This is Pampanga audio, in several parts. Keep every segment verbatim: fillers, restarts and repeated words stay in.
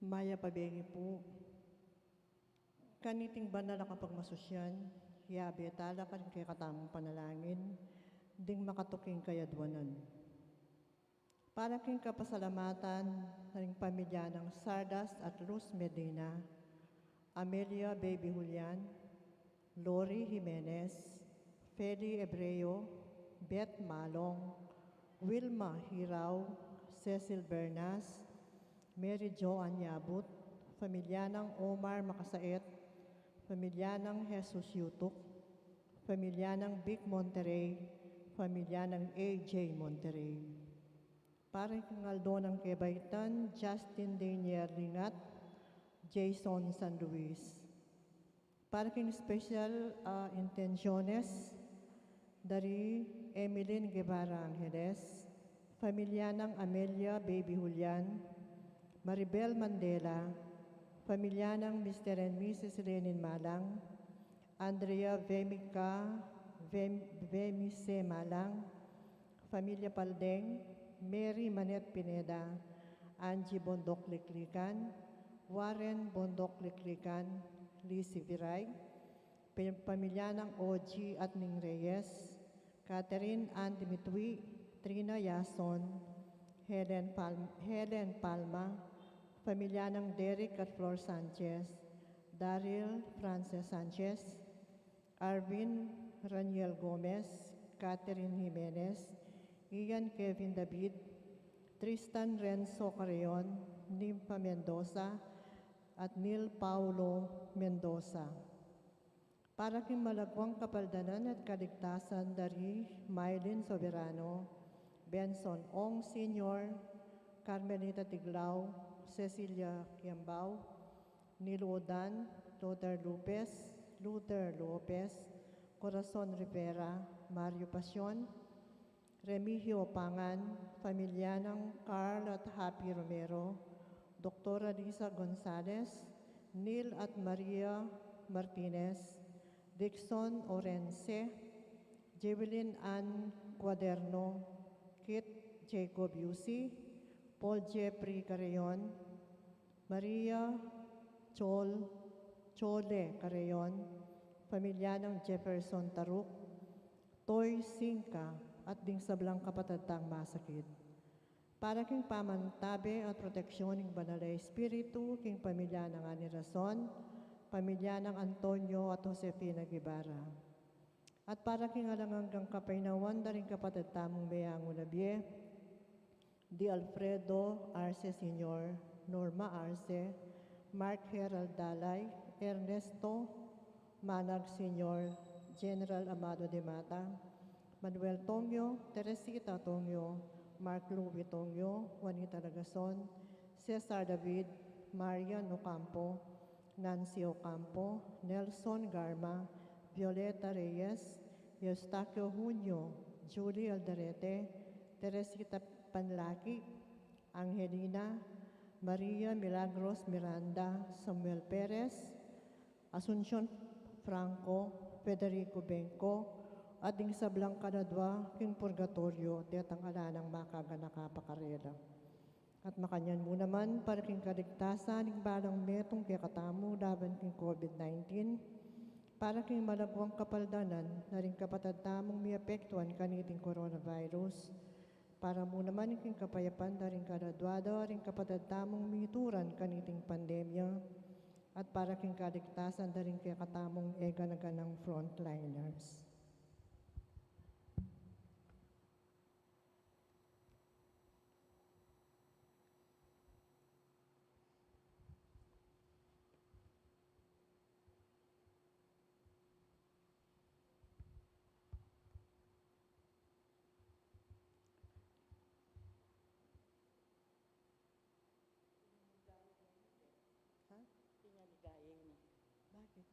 Mayap a bengi pu. Kaniting banal a kapagmasusyan, yabe tala karing kekatamung panalangin ding makatuking kayadwanan. Para king kapasalamatan na ring pamilya nang Sardas at Luz Medina, Amelia Baby Julian, Lori Jimenez, Feli Ebreo, Beth Malong, Wilma Hirao, Cecil Bernas, Mary Jo Anyabut, pamilya nang Omar Makasaet, pamilya nang Jesus Yutuk, pamilya nang Vic Monterrey, pamilya nang A J Monterrey. Para king aldo nang kebaitan, Justin Daniel Lingat, Jason San Luis. Para king special, ah, intenciones, dari Emeline Guevara Angeles, pamilya nang Amelia Baby Julian, Maribel Mandela, pamilya nang Mister and Missus Lenin Malang, Andrea Vemica, Vem-, Vemice Malang, Familia Paldeng, Mary Manette Pineda, Angie Bondoc Liklikan, Warren Bondoc Liklikan, Lizzie Viray, pamilya nang Oji at Ning Reyes, Catherine Ann Dimitwi, Trina Yason, Helen Pal-, Helen Palma, pamilya nang Derek at Flor Sanchez, Daryl Frances Sanchez, Arvin Raniel Gomez, Catherine Jimenez, Ian Kevin David, Tristan Renzo Carreon, Nympha Mendoza, at Neil Paulo Mendoza. Para king malagwang kapaldanan at kaligtasan dari Mylene Soberano, Benson Ong Senior, Carmelita Tiglao, Cecilia Kiambao, Niludan, Luther Lopez, Luther Lopez, Corazon Rivera, Mario Pasion, Remigio Pangan, pamilya nang Carl at Happy Romero, Doktora Lisa Gonzalez, Neil at Maria Martinez, Dixon Orense, Jewelyn Ann Cuaderno, Kit Jacob Yusi, Paul Jeffrey Carreon, Maria Chol, Chole Carreon, pamilya nang Jefferson Taruk, Toy Singka, at ding sablang kapatad tang masakit. Para king pamantabe at proteksyon ning Banal a Espiritu, king pamilya nang Ani Rason, pamilya nang Antonio at Josefina Guevara. At para king alang anggang kapaynawan da ring kapatad tamung meyangu na bie, di Alfredo Arce Senior, Norma Arce, Mark Herald Dalay, Ernesto Manag Senior, General Amado de Mata, Manuel Tongyo, Teresita Tongyo, Mark Louis Tongyo, Juanita Lagason, Cesar David, Marian Ocampo, Nancy Ocampo, Nelson Garma, Violeta Reyes, Eustaquio Junio, Julie Alderete, Teresita Panlaki, Angelina, Maria Milagros Miranda, Samuel Perez, Asuncion Franco, Federico Bengco, at ding sablang kaladwa king purgatoryo, detang ala nang makaganaka pa karela. At makanyan mu naman, para king kaligtasan ning balang metung kekatamu laban king COVID nineteen, para king malagwang kapaldanan na ring kapatad tamung miapektuan kaniting coronavirus, para mu naman king kapayapan da ring kaladwa da ring kapatad tamung mituran kaniting pandemya, at para king kaligtasan da ring kekatamung eganaganang frontliners. Ha? Tingnan ni Gayeng. Bakit?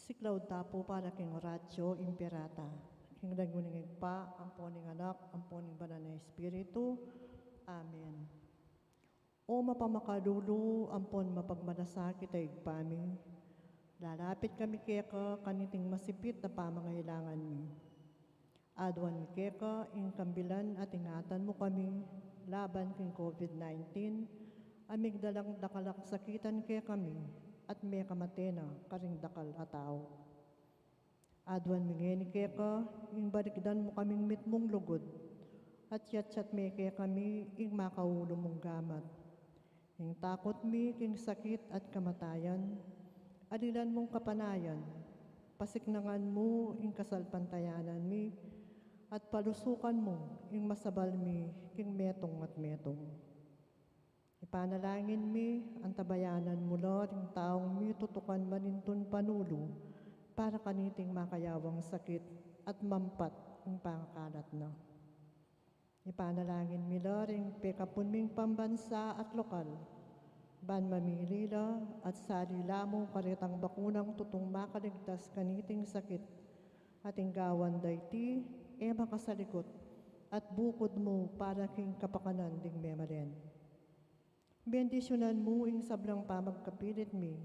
Siklaud ta pu para king Oratio Imperata. King lagyu ning Ibpa, ampo ning Anak, ampo ning Banal a Espiritu. Amen. O mapamakalulu, ampon mapagmalasakit a Ibpa mi, lalapit kami keka kaniting masipit a pamangailangan mi. Aduan mi keka ing kambilan at ingatan mu kami laban king COVID nineteen, a migdalang dakal a kasakitan kekami, at mekamate na karing dakal a tau. Aduan mi ngeni keka ing balikdan mu kaming mitmung lugud, at yatyat me kekami ing makaulu mung gamat. Ing takut mi king sakit at kamatayan, alilan mung kapanayan, pasiknangan mu ing kasalpantayanan mi, at palusukan mu ing masabal mi king metung at metung. Ipanalangin mi, antabayanan mu la ring taung mitutukan manintun panulu para kaniting makayawang sakit at mampat ing pangakalat na. Ipanalangin mi la ring pekapun ming pambansa at lokal, ban mamili la at sali la mu karetang bakunang tutung makaligtas kaniting sakit, at ing gawan da iti e makasalikut at bukud mu para king kapakanan ding memalen. Bendisyunan mu ing sablang pamagkapilit mi,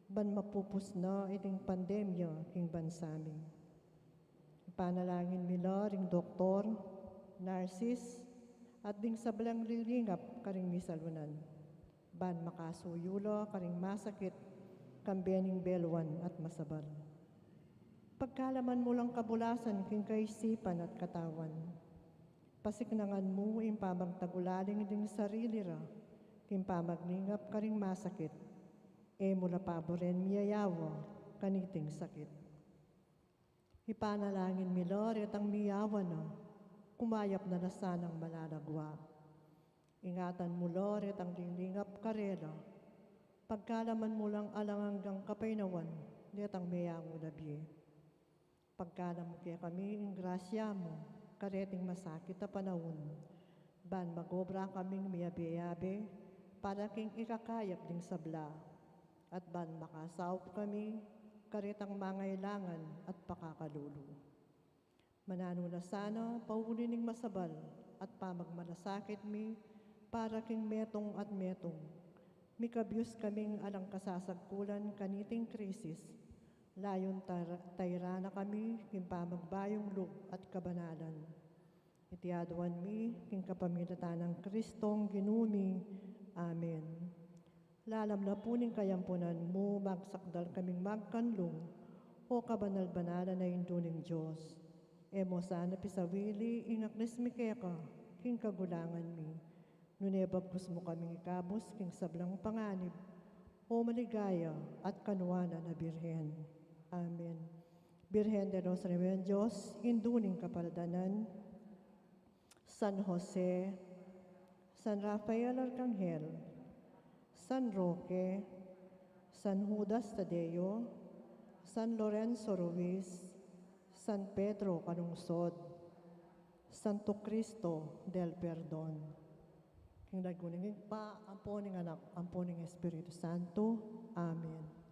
ban mapupus na iting pandemya king bansa mi. Ipanalangin mi la ring doktor, narsis, at ding sablang lilingap karing misalunan, ban makasuyu la karing masakit, kambe ning beluan at masabal. Pagkalaman mu lang kabulasan king kaisipan at katawan. Pasiknangan mu ing pamagtagulaling ding sarili ra king pamaglingap karing masakit. E mu la paburen miyayawa kaniting sakit. Ipanalangin mi la retang miyawa na, kumayap na la sanang malalagwa. Ingatan mu la retang lilingap karela. Pagkalaman mu lang alang anggang kapaynawan detang meyangu na bie. Pagkalam mu kekami ing grasya mu kareting masakit a panaun, ban magobra kaming miyabe-yabe para king ikakayap ding sabla, at ban makasaup kami karetang mangailangan at pakakalulu. Mananu na sana, pauli ning masabal at pamagmalasakit mi para king metung at metung, mikabyus kaming alang kasasagkulan kaniting krisis, layun tar-, tayra na kami king pamagbayung lub at kabanalan. Iti aduan mi king kapamilatan nang Kristong Ginu mi. Amen. Lalam na pu ning kayampunan mu, magsakdal kaming magkanlung, o kabanal-banalan a Indu ning Dios. E mu sana pisawili ing aklis mi keka king kagulangan mi, nune bagkus mu kaming ikabus king sablang panganib, o maligaya at kanuanan a Birhen. Amen. Birhen de los Remedios, Indu ning Kapaldanan, San Jose, San Rafael Arcangel, San Roque, San Judas Tadeo, San Lorenzo Ruiz, San Pedro Calungsod, Santo Cristo del Perdon. King lagyu ning Ibpa, ampo ning Anak, ampo ning Espiritu Santo. Amen.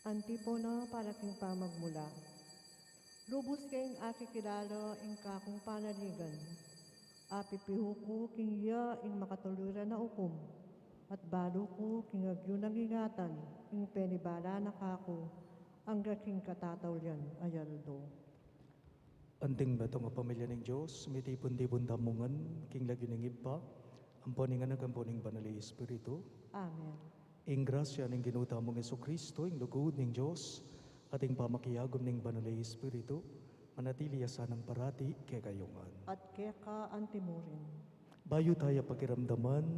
Antipona para king pamagmula. Lubus ke ing akikilala ing kakung panaligan. Apipihu ku king iya ing makatuliran a ukum, at balu ku king agyu nang ingatan ing penibala na kaku, angga king katataulian a aldo. Anting metung a pamilya ning Dios, mitipun-tipun tamu ngan king lagyu ning Ibpa, ampo ning Anak, ampo ning Banal a Espiritu. Amen. Ing grasya ning Ginu tamung Jesucristo, ing lugud ning Dios, at ing pamakiagum ning Banal a Espiritu, manatili ya sanang parati kekayu ngan. At keka antimurin. Bayu taya pakiramdaman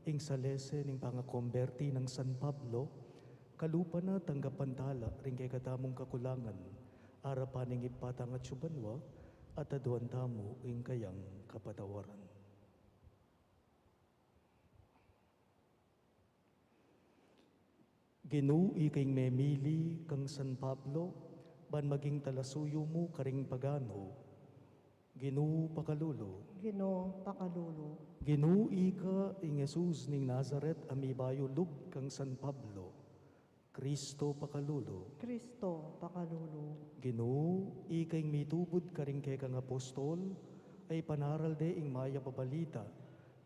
ing salese ning pangakomberti nang San Pablo, kalupa na tanggapan tala ring kekatamung kakulangan, arapan ning Ibpa tang atsu banua, at aduan tamu ing kayang kapatawaran. Ginu, ika ing memili kang San Pablo, ban maging talasuyu mu karing pagano. Ginu, pakalulu. Ginu, pakalulu. Ginu, ika ing Jesus ning Nazaret a mibayu lub kang San Pablo. Cristo, pakalulu. Cristo, pakalulu. Ginu, ika ing mitubud karing kekang apostol, a ipanaral de ing mayap a balita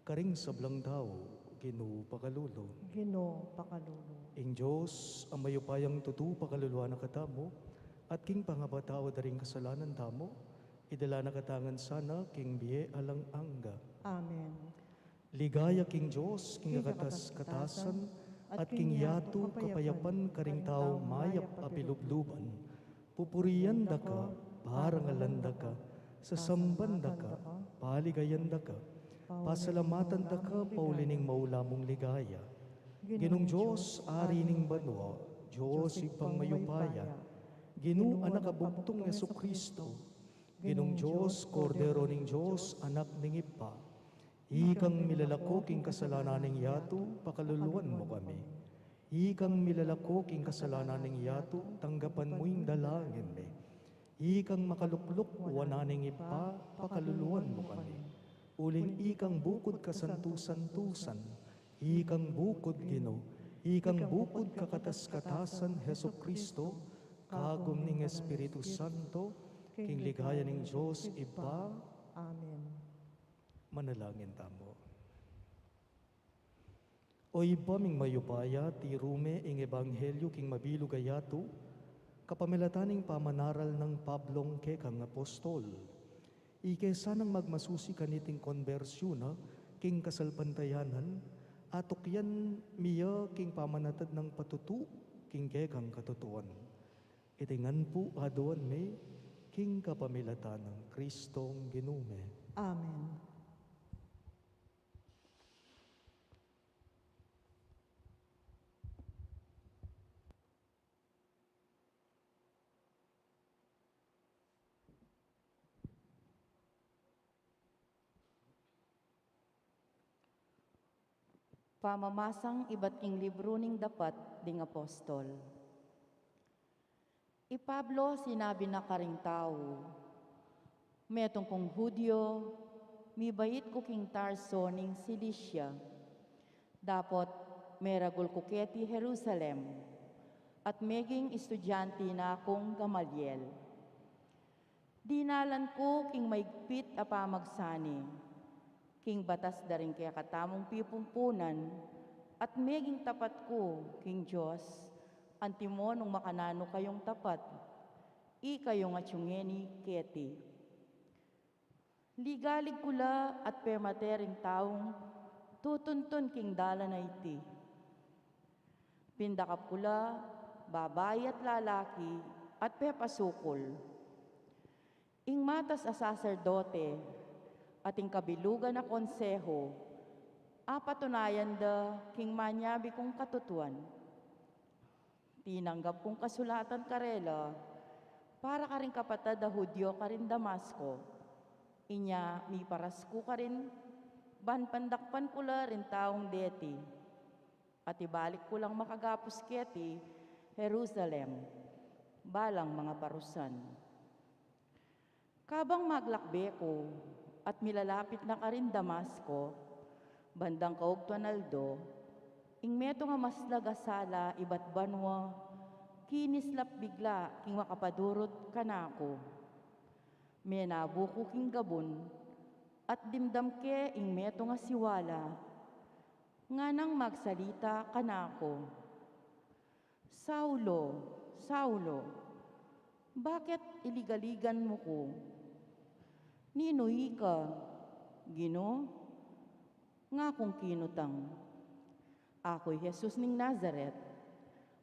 karing sablang tau. Ginu, pakalulu. Ginu, pakalulu. Ing Dios a mayupayang tutu pakaluluan na katamu, at king pangapatawad da ring kasalanan tamu, idala na katamu ngan sana king bie alang angga. Amen. Ligaya king Dios, king kakatas-katasan, at king yatu kapayapan karing tau mayap a pilubluban. Pupurian da ka, parangalan da ka, sasamban da ka, paligayan da ka, pasalamatan da ka, pauli ning maula mung ligaya. Ginung Dios, Ari ning banua, Dios Ibpang mayupaya, Ginu, Anak a bugtung Jesucristo, Ginung Dios, Kordero ning Dios, Anak ning Ibpa, ikang milalako king kasalanan ning yatu, pakaluluan mu kami. Ikang milalako king kasalanan ning yatu, tanggapan mu ing dalangin mi. Ikang makalukluk wanan ning Ibpa, pakaluluan mu kami. Uling ikang bukud kasantu-santusan, ikang bukud Ginu, ikang bukud kakatas-katasan Jesucristo, kagum ning Espiritu Santo, king ligaya ning Dios Ibpa. Amen. Manalangin tamu. O Ibpa ming mayupaya, tiru me ing ebanghelyu king mabilug a yatu, kapamilatan ning pamanaral nang Pablong kekang apostol. Ike sanang magmasusi kaniting konbersyun na king kasalpantayanan, atukyan mi ya king pamanatad nang patutu king kekang katutuan. Iti ngan pu aduan mi king kapamilatan nang Kristong Ginu mi. Amen. Pamamasang ibat king libru ning Dapat ding Apostol. I Pablo sinabi na karing tau, "Metung kung Judio, mibait ku king Tarso ning Cilicia. Dapot meragul ku keti Jerusalem, at meging estudyante na kung Gamaliel. Dinalan ku king maigpit a pamagsani, king batas da ring kekatamung pipumpunan, at meging tapat ku king Dios, antimo nung makananu kayung tapat, ikayung atsu ngeni keti. Ligalig ku la at pemate ring taung tutuntun king dalan a iti. Pindakap ku la babai at lalaki at pepasukul. Ing matas a saserdote at ing kabilugan a konseho, apatunayan da king manyabi kung katutuan. Tinanggap kung kasulatan karela para karing kapatad a Judio karin Damasco. Inya miparas ku karin ban pandakpan ku la ring taung deti, at ibalik ku lang makagapus keti Jerusalem, balang mangaparusan." Kabang maglakbe ku at milalapit na karin Damasco, bandang kaugtuan aldo, ing metung a maslag a sala ibat banua Kinislap bigla king makapadurut kanaku. Menabu ku king gabun, at dimdam ke ing metung a siwala, nganang magsalita kanaku, "Saulo, Saulo, bakit iligaligan mu ku? Ninu ika, Ginu?" Ngakung kinutang, "Aku i Jesus ning Nazaret.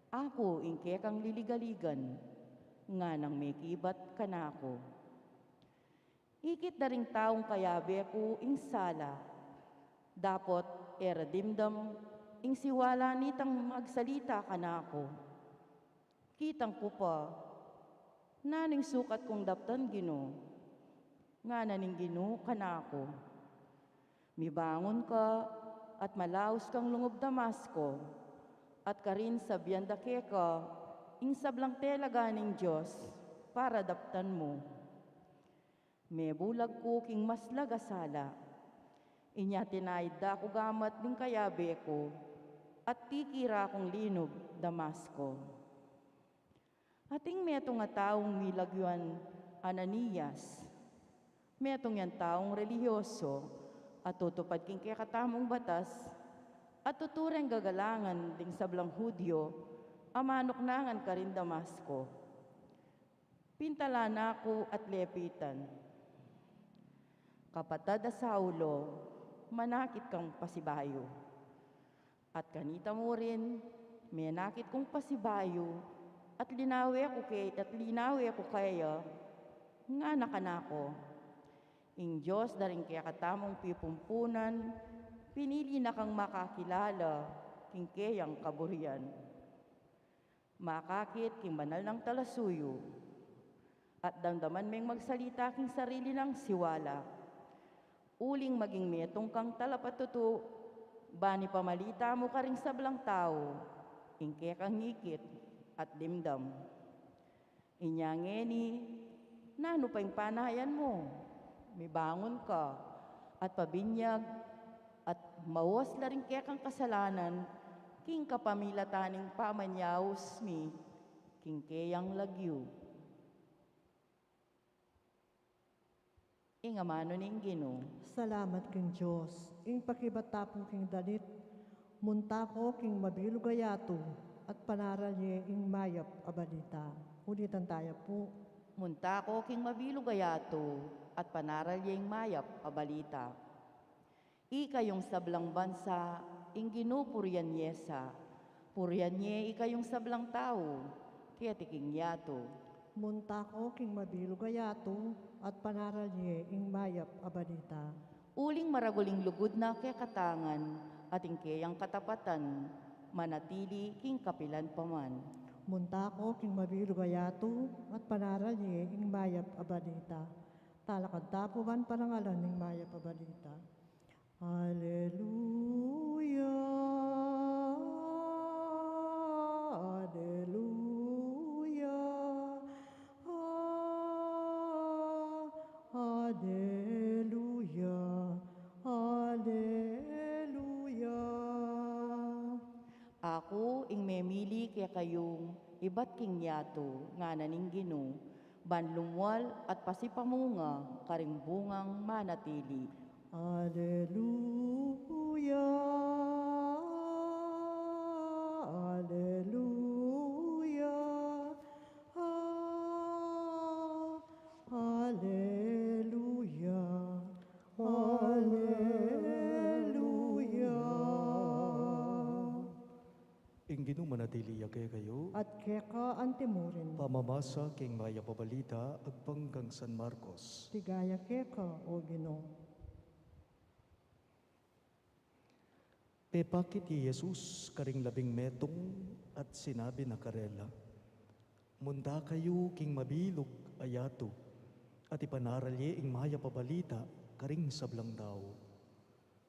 Aku ing kekang liligaligan," nganang mekibat kanaku. Ikit da ring taung kayabe ku ing sala, dapot e ra dimdam ing siwala nitang magsalita kanaku. Kitang ku pa, "Nanu ing sukat kung daptan, Ginu?" ngana ning Ginu kanaku. "Mibangun ka at malaus kang lungub Damasco, at karin sabian da keka ing sablang telaga ning Dios para daptan mu." Mebulag ku king maslag a sala. Inya tinaid da ku gamat ding kayabe ku, at tikira kung linub Damasco. Ating metung a taung milagyuan Ananias. Metung yang taung relihiyoso, a tutupad king kekatamung batas, a tutu reng gagalangan ding sablang Judio a manuknangan karin Damasco. Pintalan na ku at lepitan, "Kapatad a Saulo, manakit kang pasibayu." At kanita mu rin, menakit kung pasibayu, at linawe ku ke-, at linawe ku keya, ngana kanaku, "Ing Dios da ring kekatamung pipumpunan, pinili na kang makakilala king keyang kaburian." Makakit king banal nang talasuyu, at damdaman meng magsalita king sarili nang siwala. Uling maging metung kang talapatutu, bang ipamalita mu karing sablang tau ing kekang ikit at dimdam. Inya ngeni, nanu pa ing panayan mu? Mibangun ka, at pabinyag, at mawas la ring kekang kasalanan, king kapamilatan ning pamanyaus mi king keyang lagyu. Ing amanu ning Ginu. Salamat king Dios. Ing pakibat ta pu king dalit, "Munta ko king mabilug a yatu, at panaral ye ing mayap a balita." Ulitan taya pu. "Munta ko king mabilug a yatu, at panaral ye ing mayap a balita." Ikayung sablang bansa, ing Ginu purian ye sa. Purian ye ikayung sablang tau keti king yatu. Munta ko king mabilug a yatu, at panaral ye ing mayap a balita. Uling maragul ing lugud na kekatangan, at ing keyang katapatan manatili king kapilan pa man. Munta ko king mabilug a yatu, at panaral ye ing mayap a balita. Talakad ta pu ban parangalan ing mayap a balita. Aleluya, aleluya, a-, aleluya, aleluya. Aku ing memili kekayung ibat king yatu, ngana ning Ginu, ban lumual at pasipamunga karing bungang manatili. Aleluya, aleluya, a-, aleluya, aleluya. Ing Ginu manatili ya kekayu. At keka antimurin. Pamamasa king mayap a balita agpang kang San Marcos. Ligaya keka, O Ginu. Pepakit i Jesus karing labing metung at sinabi na karela, "Munta kayu king mabilug a yatu, at ipanaral ye ing mayap a balita karing sablang tau.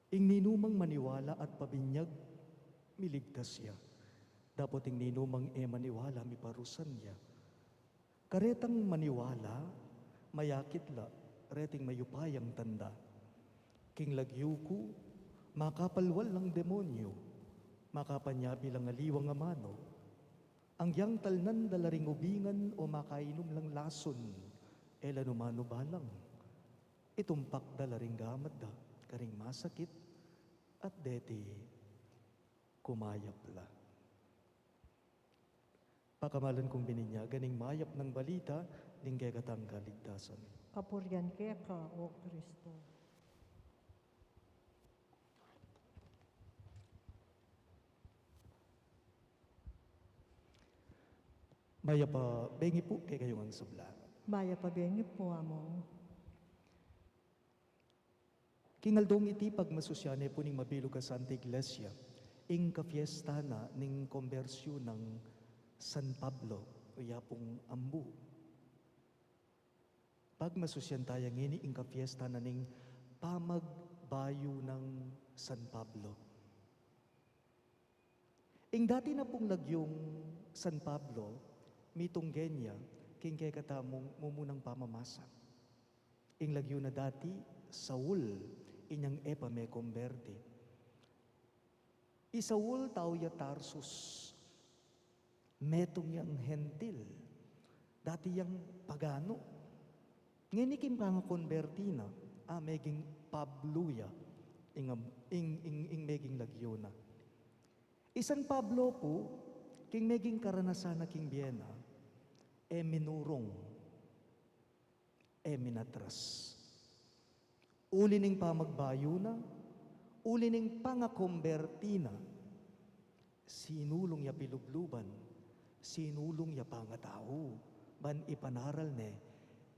Ing ninumang maniwala at pabinyag, miligtas ya. Dapot ing ninumang e maniwala, miparusan ya. Karetang maniwala, mayakit la reting mayupayang tanda. King lagyu ku, makapalwal lang demonyu, makapanyabi lang aliwang amanu. Anggiyang talnan da la ring ubingan o makainum lang lasun, e la nu manubalang. Itumpak da la ring gamat da karing masakit, at deti kumayap la. Pakamalan kung bininyagan ing mayap nang balita ning kekatang kaligtasan. Kapurian keka, O Kristo. Mayap a bengi pu kekayu ngang sabla. Mayap a bengi pu, Among. King aldong iti, pagmasusyan ne pu ning mabilug a Santa Iglesia ing kafiesta na ning kombersyun nang San Pablo, o yapung ambu. Pagmasusyan taya ngeni ing kafiesta na ning pamagbayu nang San Pablo. Ing dati na pung lagyung San Pablo, mitunggen ya king kekatamung mumunang pamamasa. Ing lagyu na dati, Saul, inyang e pa mekomberti. I Saul, tau ya Tarsus, metung yang Hentil, dati yang pagano. Ngeni king pangakomberti na, a, meging Pablo ya, ing, ing, ing, ing meging lagyu na. I San Pablo pu, king meging karanasan na king bie na, e minurung, e minatras. Uli ning pamagbayu na, uli ning pangakomberti na, sinulung ya pilubluban, sinulung ya pangatau, ban ipanaral ne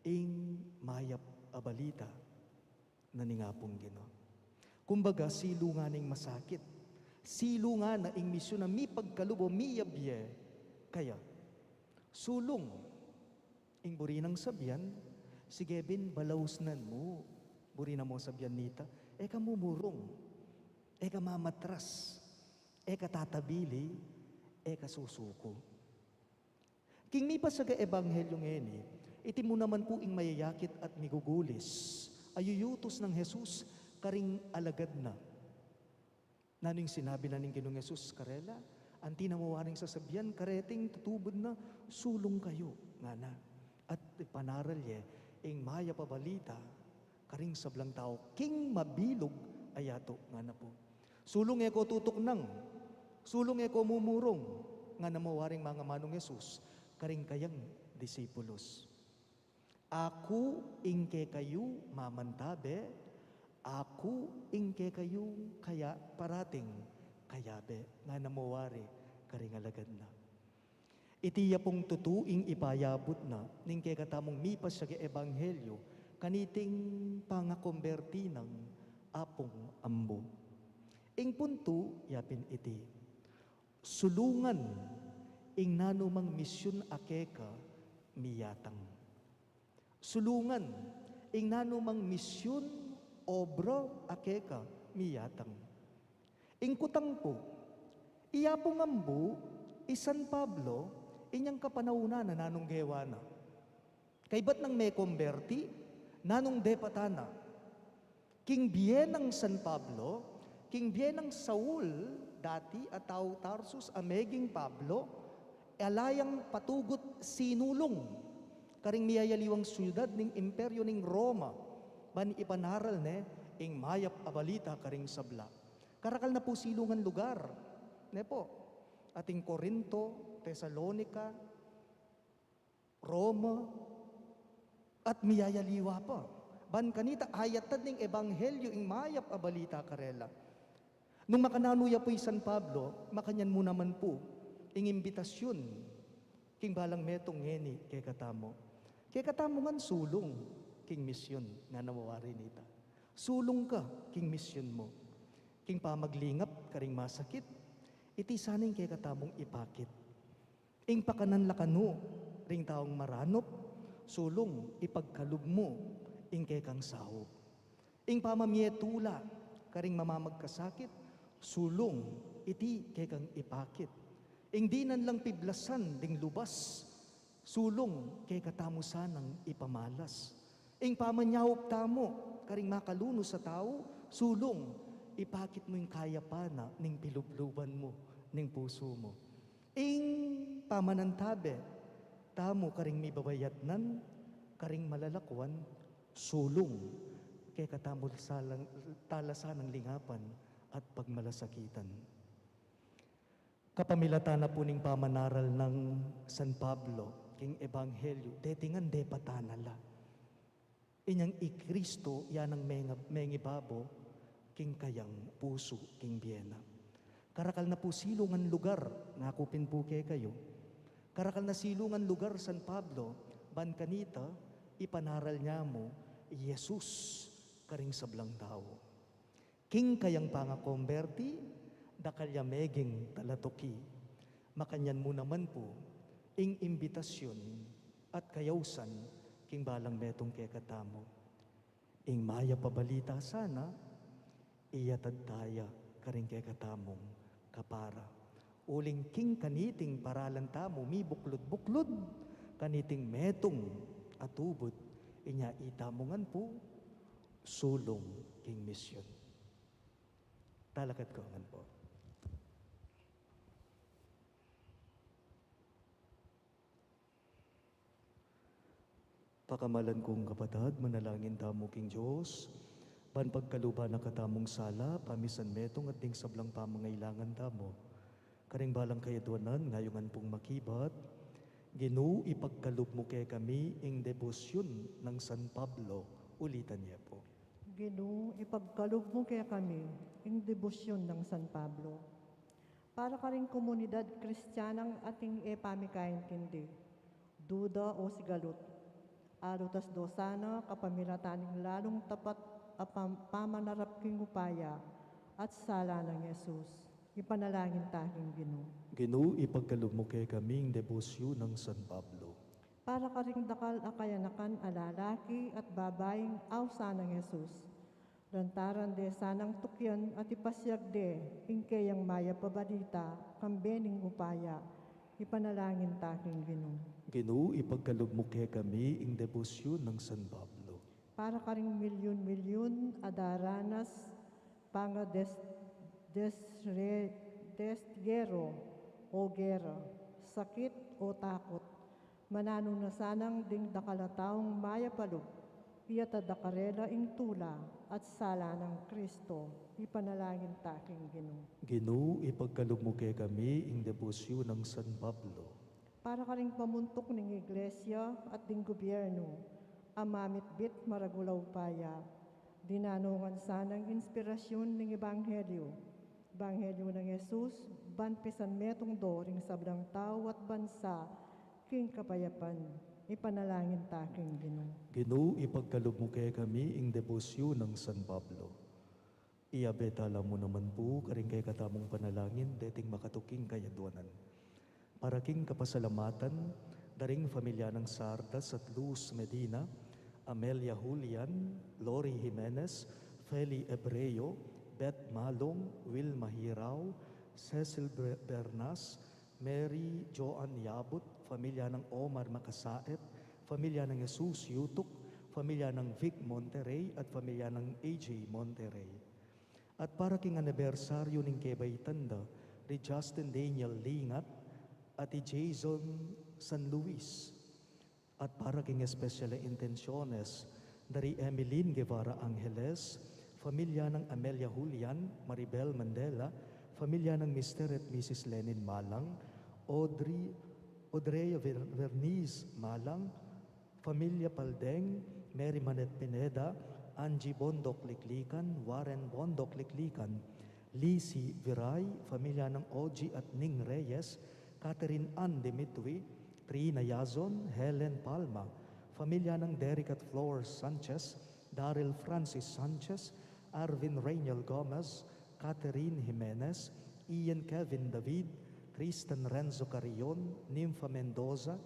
ing mayap a balita na ning Apung Ginu. Kumbaga, silungan ing masakit. Silungan na ing misyun a mipagkalub o miyabie kaya. Sulung ing buri nang sabian, sige bin, balausnan mu. Buri na mung sabian nita, e ka mumurung, e ka mamatras, e ka tatabili, e ka susuku. King mipasag a ebanghelyu ngeni, iti mu naman pu ing mayayakit at migugulis a yuyutus nang Jesus karing alagad na. Nanu ing sinabi na ning Ginung Jesus karela? Anti na mu waring sasabian kareting tutubud na, sulung kayu, ngana. At ipanaral ye ing mayap a balita karing sablang tau king mabilug a yatu, ngana pu. Sulung, e ko tutuknang, sulung, e ko mumurung, ngana mu waring mangamanung Jesus karing kayang disipulus. Aku ing kekayu mamantabe, aku ing kekayu kaya parating kayabe, ngana mu wari karing alagad na. Iti ya pung tutu ing ipayabut na ning kekatamung mipasiag a ebanghelyu kaniting pangakomberti nang Apung Ambu. Ing puntu ya pin iti, sulungan ing nanumang misyun a keka miyatang. Sulungan ing nanumang misyun, obra a keka miyatang. Ing kutang pu, i Apung Ambu, i San Pablo, inyang kapanaunan na nanung gewa na? Kaybat nang mekomberti, nanung depatan na? King bie nang San Pablo, king bie nang Saul, dati a tau Tarsus a meging Pablo, ala yang patugut sinulung karing miyayaliwang syudad ning Imperyo ning Roma, ban ipanaral ne ing mayap a balita karing sabla. Karakal na pu silungan lugar, ne pu? Ating Corinto, Tesalonica, Roma, at miyayaliwa pa. Ban kanita ayatad ning ebanghelyu ing mayap a balita karela. Nung makananu ya pu i San Pablo, makanyan mu naman pu ing imbitasyun king balang metung ngeni kekatamu. Kekatamu ngan sulung king misyun, ngana mu wari nita. Sulung ka king misyun mu. King pamaglingap karing masakit, iti sana ing kekatamung ipakit. Ing pakanan la kanu ring taung maranup, sulung ipagkalub mu ing kekang saup. Ing pamamie tula karing mamamagkasakit, sulung iti kekang ipakit. Ing dinan lang piblasan ding lubas, sulung kekatamu sanang ipamalas. Ing pamanyaup tamu karing makalunus a tau, sulung ipakit mu ing kayapan na ning pilubluban mu ning pusu mu. Ing pamanantabe tamu karing mibabayatnan, karing malalakwan, sulung kekatamu salang, talasan nang lingapan at pagmalasakitan. Kapamilatan na pu ning pamanaral nang San Pablo king Ebanghelyo, detingan depatan na la inyang i Kristo, ya nang menga-, mengibabo king kayang pusu, king bie na. Karakal na pu silungan lugar, ngaku pin pu kekayu. Karakal na silungan lugar San Pablo, ban kanita, ipanaral na mu i Jesus karing sablang tau. King kayang pangakomberti, dakal ya meging talatuki. Makanyan mu naman pu ing imbitasyun at kayausan king balang metung kekatamu. Ing mayap a balita sana, iyatad taya karing kekatamung kapara. Uling king kaniting paralan tamu mibuklud-buklud, kaniting metung a tubud, inya itamu ngan pu sulung king misyun. Talakad ko ngan pu. Pakamalan kung kapatad, manalangin tamu king Dios, ban pagkaluban na katamung sala, pamisan metung at ding sablang pamangailangan tamu. Karing balang kayadwanan, ngayungan pung makibat, Ginu, ipagkalub mu kekami ing debosyun nang San Pablo. Ulitan ye pu. Ginu, ipagkalub mu kekami ing debosyun nang San Pablo. Para karing komunidad Kristianang ating e pamikaintindi, duda o sigalut, alutas do sana kapamilatan ning lalung tapat a pam-, pamanarap king upaya at sala nang Jesus. Ipanalangin ta king Ginu. Ginu, ipagkalub mu kekami ing debosyun nang San Pablo. Para karing dakal a kayanakan a lalaki at babaing ausan nang Jesus, lantaran de sanang tukyan at ipasyag de ing keyang mayap a balita kambe ning upaya. Ipanalangin ta king Ginu. Ginu, ipagkalub mu kekami ing debosyun nang San Pablo. Para karing milyun-milyun a daranas panga des-, desre-, destiyero o gera, sakit o takut, mananu na sanang ding dakal a taung mayap a lub, iyatad da karela ing tula at sala nang Kristo. Ipanalangin ta king Ginu. Ginu, ipagkalub mu kekami ing debosyun nang San Pablo. Para karing pamuntuk ning Iglesia at ding gobyernu a mamitbit maragul a upaya, dinanu ngan sanang inspirasyun ning Ebanghelyo, Ebanghelyo nang Jesus, ban pisan metung do ring sablang tau at bansa king kapayapan. Ipanalangin ta king Ginu. Ginu, ipagkalub mu kekami ing debosyun nang San Pablo. Iyabe tala mu naman pu karing kekatamung panalangin deting makatuking kayadwanan. Para king kapasalamatan da ring familia nang Sardas at Luz Medina, Amelia Julian, Lori Jimenez, Feli Ebreo, Beth Malong, Wilma Hirao, Cecil Ber-, Bernas, Mary Joan Yabut, familia nang Omar Makasaet, familia nang Jesus Yutuk, familia nang Vic Monterrey, at familia nang A J Monterrey. At para king anibersaryu ning kebaitan da ri Justin Daniel Lingat at i Jason San Luis. At para king espesyal a intensyones da ri Emeline Guevara Angeles, familia nang Amelia Julian, Maribel Mandela, familia nang Mister at Missus Lenin Malang, Audrey, Audrey Ver-, Verniz Malang, familia Paldeng, Mary Manette Pineda, Angie Bondoc Liklikan, Warren Bondoc Liklikan, Lizzie Viray, familia nang Ogie at Ning Reyes, Catherine Ann Dimitri, Trina Yazon, Helen Palma, familia nang Derek at Flor Sanchez, Daryl Francis Sanchez, Arvin Rainiel Gomez, Catherine Jimenez, Ian Kevin David, Kristen Renzo Carrion, Nympha Mendoza,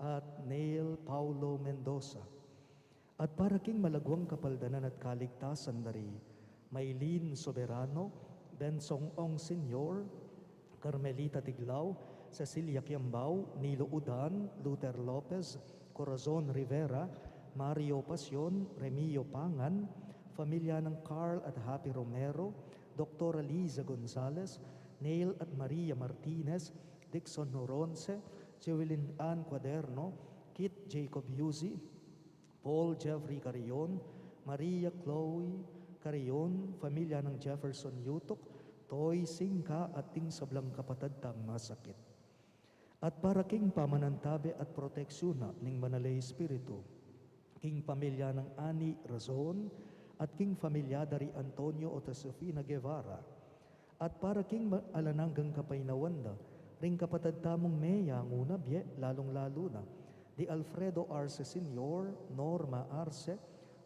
at Neil Paulo Mendoza. At para king malagwang kapaldanan at kaligtasan da ri Maylene Soberano, Bensong Ong Senior, Carmelita Tiglao, Cecilia Kiambao, Nilo Udan, Luther Lopez, Corazon Rivera, Mario Pasion, Remio Pangan, familia nang Carl at Happy Romero, Doktora Liza Gonzalez, Neil at Maria Martinez, Dixon Noronce, Siwilin Ann Cuaderno, Kit Jacob Yuzi, Paul Jeffrey Carrion, Maria Chloe Carrion, pamilya nang Jefferson Yutuk, Toy Singka at ding sablang kapatad tang masakit. At para king pamanantabe at proteksyun na ning Banal a Espiritu, king pamilya nang Ani Razon, at king pamilya da ri Antonio at Josefina Guevara, at para king ma-, alang anggang kapaynawan da ring kapatad tamung meyangu na bie, lalung-lalu na di Alfredo Arce Senior, Norma Arce,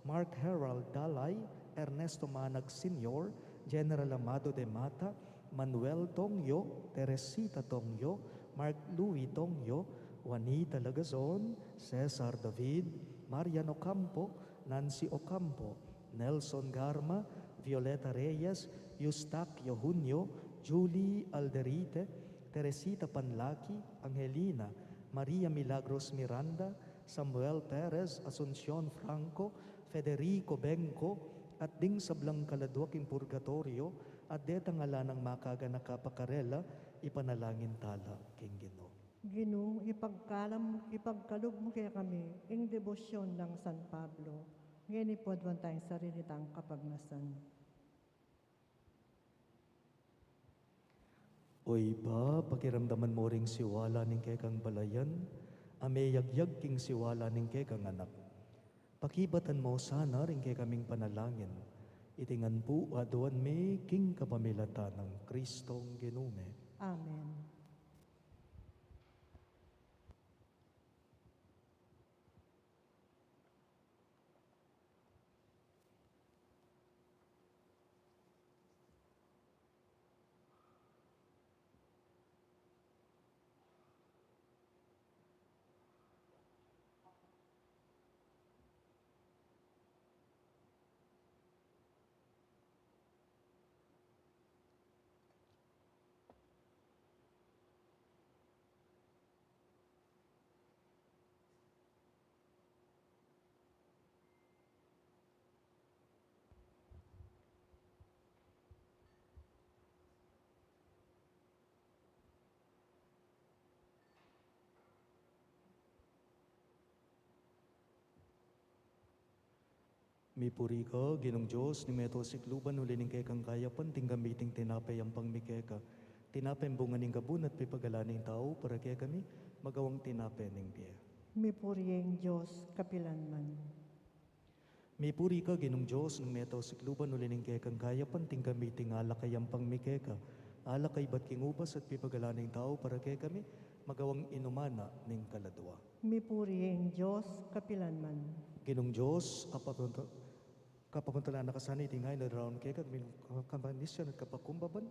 Mark Herald Dalay, Ernesto Manag Senior, General Amado de Mata, Manuel Tongyo, Teresita Tongyo, Mark Louis Tongyo, Juanita Lagazon, Cesar David, Marian Ocampo, Nancy Ocampo, Nelson Garma, Violeta Reyes, Eustaquio Junio, Julie Alderite, Teresita Panlaki, Angelina, Maria Milagros Miranda, Samuel Perez, Asuncion Franco, Federico Bengco, at ding sablang kaladua king purgatoryo, at detang ala nang makaganaka pa karela, ipanalangin tala king Ginu. Ginu, ipagkalam, ipagkalub mu kekami ing debosyon nang San Pablo, ngeni pu aduan tang sarili tang kapagnasan. O Ibpa, pakiramdaman mu ring siwala ning kekang balayan, a meyagyag king siwala ning kekang Anak. Pakibatan mu sana ring kekaming panalangin. Iti ngan pu aduan mi king kapamilatan nang Kristong Ginu mi. Amen. Mipuri ka, Ginung Dios ning meto sikluban, uli ning kekang kayapan tinggap mi iting tinape a yampang mi keka. Tinape a bunga ning gabun at pipagalan ning tau para kekami, magawang tinape ning bie. Mipuri ing Dios kapilanman. Mipuri ka, Ginung Dios ning meto sikluban, uli ning kekang kayapan tinggap mi iting alak a yampang mi keka. Alak a ibat king ubas at pipagalan ning tau para kekami, magawang inuman na ning kaladua. Mipuri ing Dios kapilanman. Ginung Dios, a papunta-, kapapuntalan na ka sana iting ain a daraun keka, king kapanisyan at kapakumbaban.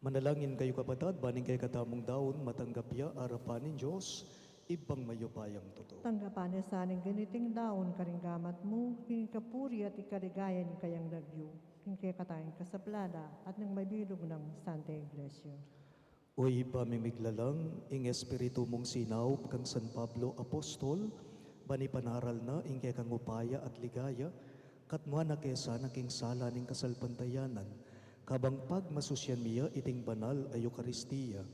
Manalangin kayu, kapatad, ban ing kekatamung daun matanggap ya arapan ning Dios, Ibpang mayupayang tutu. Tanggapan na sana ing giniting daun karing gamat mu, king kapurian at ikaligaya ning kayang lagyu, king kekatang kasaplalan at ning mabilug nang Santa Iglesia. O Ibpa ming miglalang, ing Espiritu mung sinaup kang San Pablo Apostol, ban ipanaral na ing kekang upaya at ligaya, katmuan na ke sana king sala ning kasalpantayanan, kabang pagmasusyan mi ya iting banal a Eukaristia.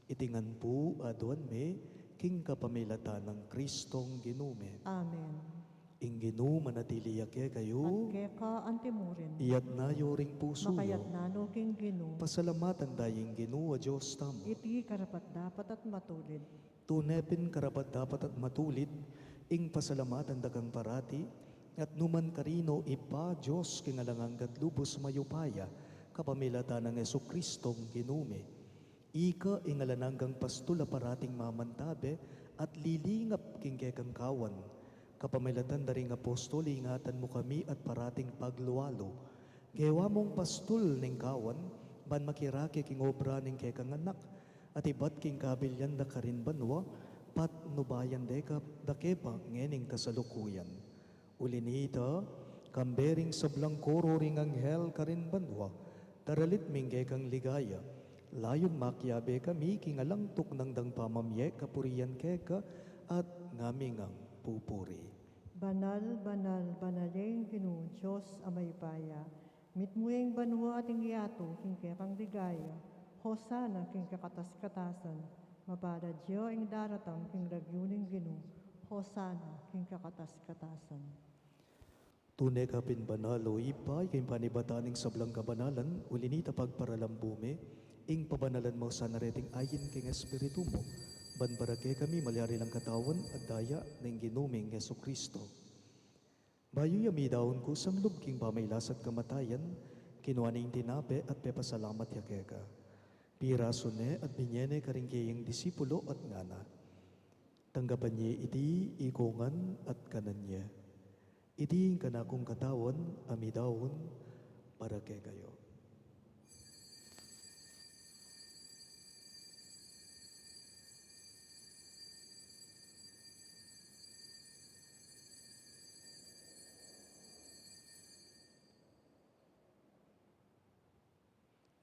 Iti ngan pu aduan mi king kapamilatan nang Kristong Ginu mi. Amen. Ing Ginu manatili ya kekayu. At keka antimurin. Iyatas yu ring pusu yu. Makayatas no king Ginu. Pasalamatan da ing Ginu a Dios tamu. Iti karapat-dapat at matulid. Tune pin karapat-dapat at matulid ing pasalamatan da kang parati, at nukarin man, Ibpa, Dios king alang angga at lubus mayupaya, kapamilatan nang Jesukristong Ginu mi. Ika ing alang anggang pastul a parating mamantabe at lilingap king kekang kawan. Kapamilatan da ring apostol, ingatan mu kami at parating paglualu. Gewa mung pastul ning kawan, ban makirake king obra ning kekang anak, at ibat king kabilian da karin banua, patnubayan de ka da ke pa ngening kasalukuyan. Uli na nita, kambe ring sablang koro ring anghel karin banua, daralit mi ing kekang ligaya, Layun makiabe kami king alang tuknang dang pamamie kapurian keka at ngaming pupuri. Banal, banal, banal ya ing Ginu, Dios a mayupaya. Mitmu ya ing banua at ing yatu king kekang ligaya. Hosana king kakatas-katasan. Mapalad ya ing daratang king lagyu ning Ginu. Hosana king kakatas-katasan. Tune ka pin banal, o Ibpa, ika ing panibatan ning sablang kabanalan, uli na nita pagparalan mu mi ing pabanalan mu sana reting ain king Espiritu mu, ban para kekami malyari lang katawan at daya ning Ginu ming Jesucristo. Bayu ya midaun kusang lub king pamailas at kamatayan, kinua ne ing tinape at pepasalamat ya keka. Pirasu ne at binie ne karing keyang disipulo at ngana: Tanggapan ye iti ikongan at kanan ye. Iti ing kanakung katawan a midaun para kekayu.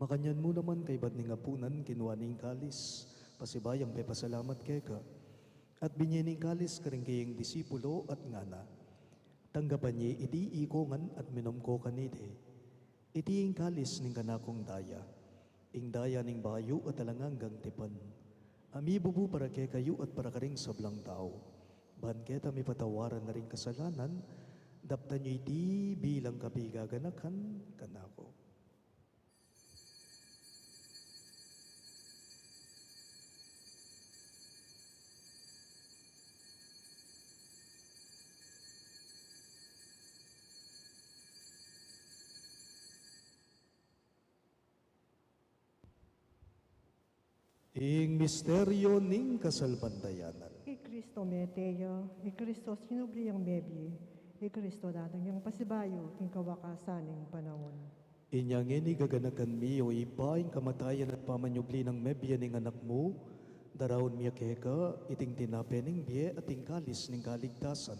Makanyan mu naman kaybat ning apunan, kinua ne ing kalis, pasibayung pepasalamat keka, at binie ne ing kalis karing keyang disipulo at ngana: Tanggapan ye iti ikongan at minum ko kaniti. Iti ing kalis ning kanakung daya, ing daya ning bayu at alang anggang tipan, a mibubu para kekayu at para karing sablang tau, ban keta mipatawaran na ring kasalanan. Daptan ye iti bilang kapigaganakan kanaku. Ing misteryo ning kasalpantayanan. I Kristo mete ya, i Kristo sinubli yang mebie, i Kristo datang yang pasibayu king kawakasan ning panaun. Inya ngeni gaganakan mi, o Ibpa, ing kamatayan at pamanyubli nang mebie ning Anak mu, daraun mi ya keka iting tinape ning bie at ing kalis ning kaligtasan.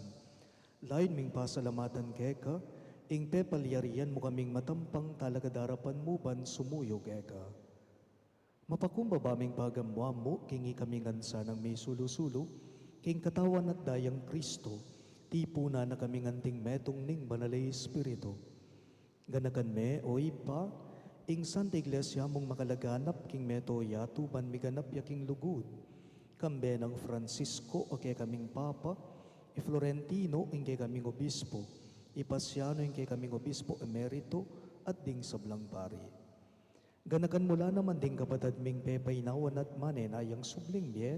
Layun ming pasalamatan keka ing pepalyarian mu kaming matampang talakad arapan mu ban sumuyu keka. Mapakumbaba ming pagamuan mu king ikami ngan sanang misulu-sulu king katawan at dayang Kristo, tipunan na kaming anting metung ning Banal a Espiritu. Ganakan me, o Ibpa, ing Santa Iglesia mung makalaganap king meto yatu ban miganap ya king lugud, kambe nang Francisco a kekaming Papa, i Florentino ing kekaming Obispo, i Pasiano ing kekaming Obispo Emerito, at ding sablang pari. Ganakan mu la naman ding kapatad ming pepainawan at manenayang subling bie,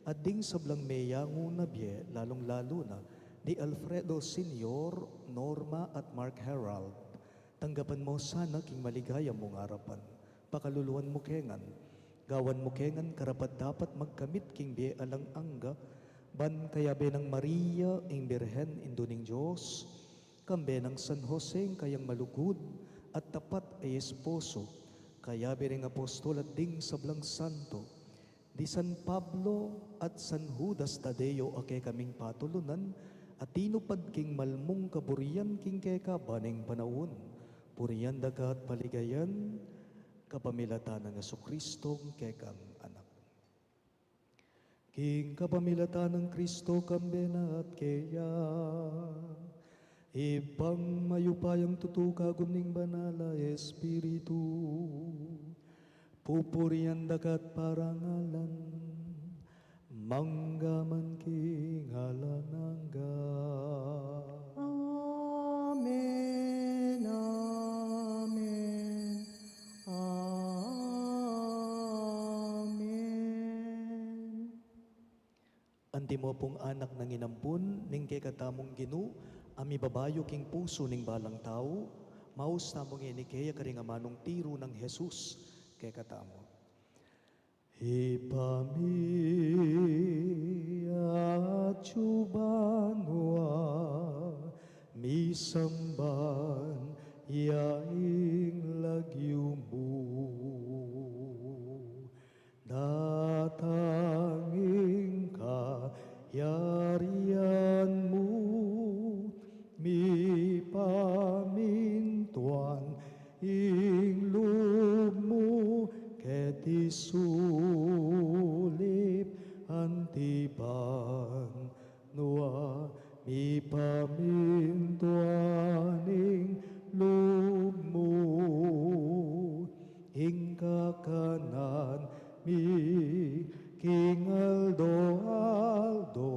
at ding sablang meyangu na bie, lalung-lalu na di Alfredo Senior, Norma, at Mark Herald. Tanggapan mu sana king maligaya mung arapan. Pakaluluan mu ke ngan. Gawan mu ke ngan karapat-dapat magkamit king bie alang angga, ban kayabe nang Maria, ing Birhen, Indu ning Dios, kambe nang San Jose, ing kayang malugud at tapat a esposo, kayabe ring apostol at ding sablang santo, di San Pablo at San Judas Tadeo a kekaming patulunan, a tinupad king malmung kaburian king kekaba ning panaun, purian da ka at paligayan, kapamilatan nang Jesucristo, kekang Anak. King kapamilatan nang Kristo, kambe na at keya, Ibpang mayupayang tutu, kagum ning Banal a Espiritu, pupurian da ka at parangalan, mangga man king alang angga. Amen, amen, amen. Antimo pung anak nang inampun ning kekatamung Ginu, a mibabayu king pusu ning balang tau, maus tamu ngeni keya karing amanung tiru nang Jesus kekatamu. Ibpa mi atsu banua, misamban ya ing lagyu mu. Datang ing kayarian mu, mipamintuan ing lub mu, keti Anti sulip, anti banua, mipamintuan ing lub mu, ing kakanan mi king aldo-aldo.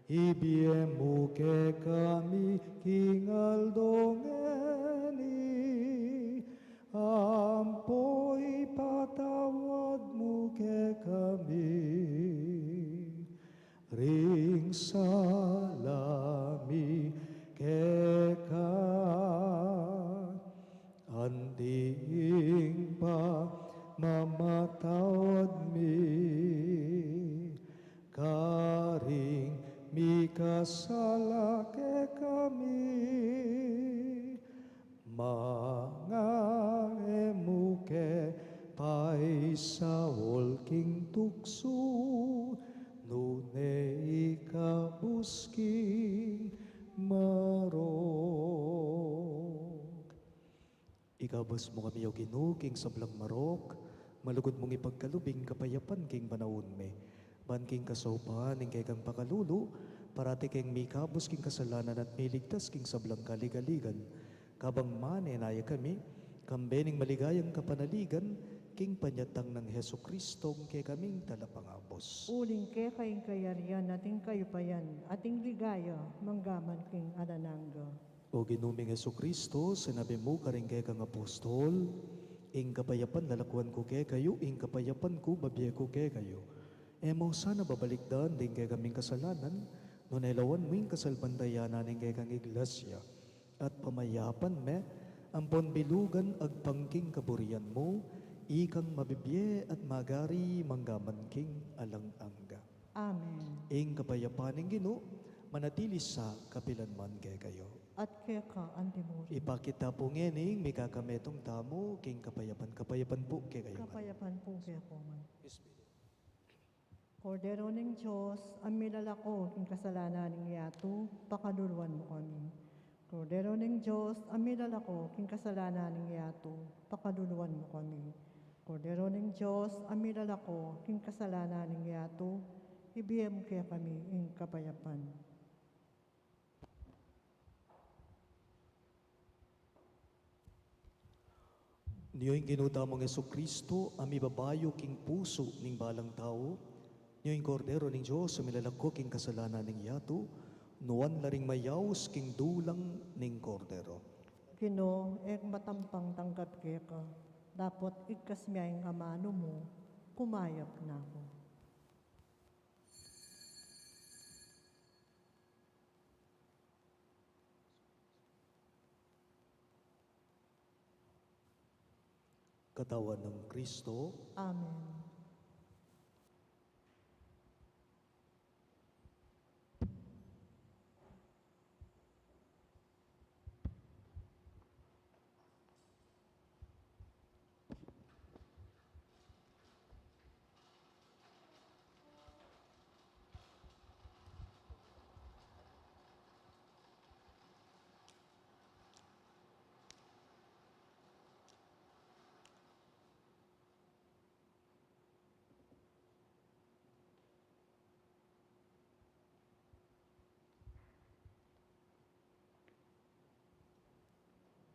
Ibie mu kekami king aldo ngeni, ampo ipatawad mu kekami ring sala mi keka, anti ing pamamatawad mi karing mikasala kekami. Manga e mu ke paisaul king tuksu, nune ikabus king marok. Ikabus mu kami, O Ginu, king sablang marok, malugud mung ipagkalub ing kapayapan king panaun mi. Ban king kasaupan ning kekang pakalulu, parati keng mikabus king kasalanan at miligtas king sablang kaligaligan. Kabang manenaya kami, kambe ning maligayang kapanaligan, king panyatang nang Jesucristo, kekaming talapangabus. Uling keka ing kayarian at ing kayupayan at ing ligaya, manggaman king alang angga. O Ginu ming Jesucristo, sinabi mu karing kekang apostol, ing kapayapan lalakuan ku kekayu, ing kapayapan ku babie ku kekayu. E mu sana babalikdan ding kekaming kasalanan, nune lawan mu ing kasalpantayanan ning kekang iglesia. At pamayapan me, ampon bilugan agpang king kaburian mu, ikang mabibie at magari manggaman king alang angga. Amen. Ing kapayapan ning Ginu, manatili sa kapilan man kekayu. At keka antimurin. Ipakit ta pu ngeni ing mikakametung tamu king kapayapan. Kapayapan pu kekayu man. Kapayapan pu kekayu man. Kordero ning Dios, a milalako king kasalanan ning yatu, pakaluluan mu kami. Kordero ning Dios, a milalako king kasalanan ning yatu, pakaluluan mu kami. Kordero ning Dios, a milalako king kasalanan ning yatu, ibie mu kekami ing kapayapan. Nyo ing Ginu tamung Jesucristo, a mibabayu king pusu ning balang tau. Nyo ing Kordero ning Dios, a milalako king kasalanan ning yatu. Nuan la ring mayaus king dulang ning Kordero. Ginu, e ku matampang tanggap keka, dapot igkas mu ya ing amanu mu, kumayap na ku. Katawan nang Kristo. Amen.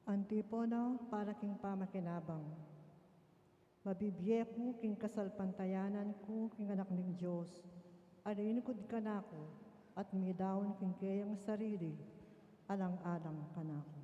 Antipona para king pamakinabang. Mabibie ku king kasalpantayanan ku king Anak ning Dios, a linikud kanaku at midaun king keyang sarili, alang-alang kanaku.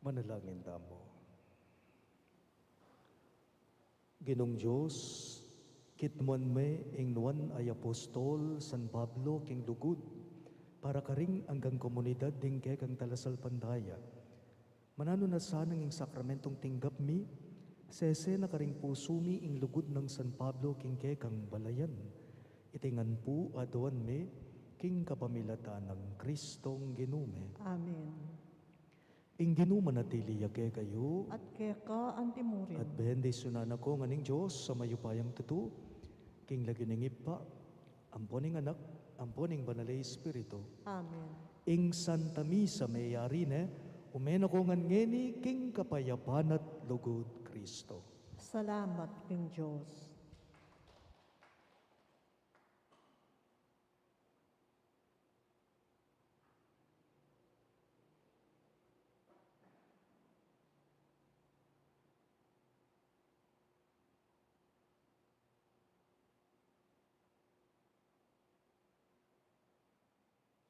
Manalangin tamu. Ginung Dios, kitmuan me ing nuan a apostol San Pablo king lugud para karing anggang komunidad ding kekang talasalpantaya. Mananu na sanang ing sakramentong tinggap mi, sese na karing pusu mi ing lugud nang San Pablo king kekang balayan. Iti ngan pu aduan mi king kapamilatan nang Kristong Ginu mi. Amen. Ing Ginu manatili ya kekayu. At keka antimurin. At bendisyunan na ko ngan ning Dios a mayupayang tutu, king lagyu ning Ibpa, ampo ning Anak, ampo ning Banal a Espiritu. Amen. Ing Santa Misa meyari ne, ume na ko ngan ngeni king kapayapan at lugud Kristo. Salamat king Dios.